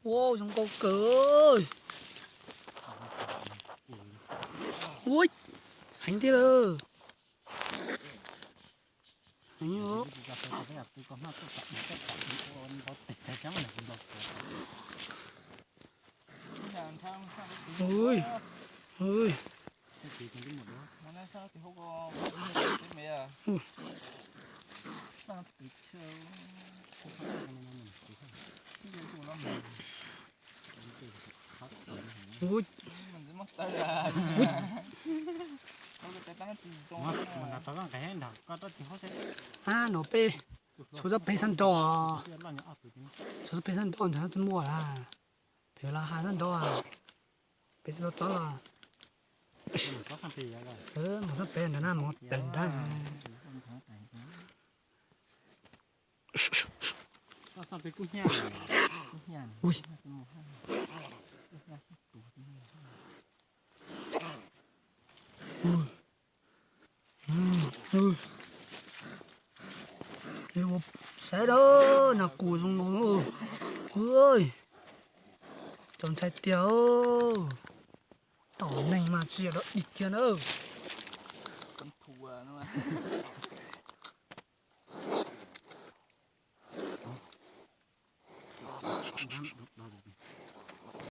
Ua zoo nkauj kawg. Ua heev thiab lawm. Heev. Ui, ui. Ui. Ab, no peb txhua txoj peg sab nraud, txhua txoj peg sab nraud ntshe tsis muaj lawm. Peb los hais sab nraud, peb tsis tau txob los. Mus sab peg ntawd na, mus tawm nrad. Ui. Saib dab nas qus zoo no. Ui, txaus ntshai tiag. Tom neeg mas tsis yog dog dig kiag na.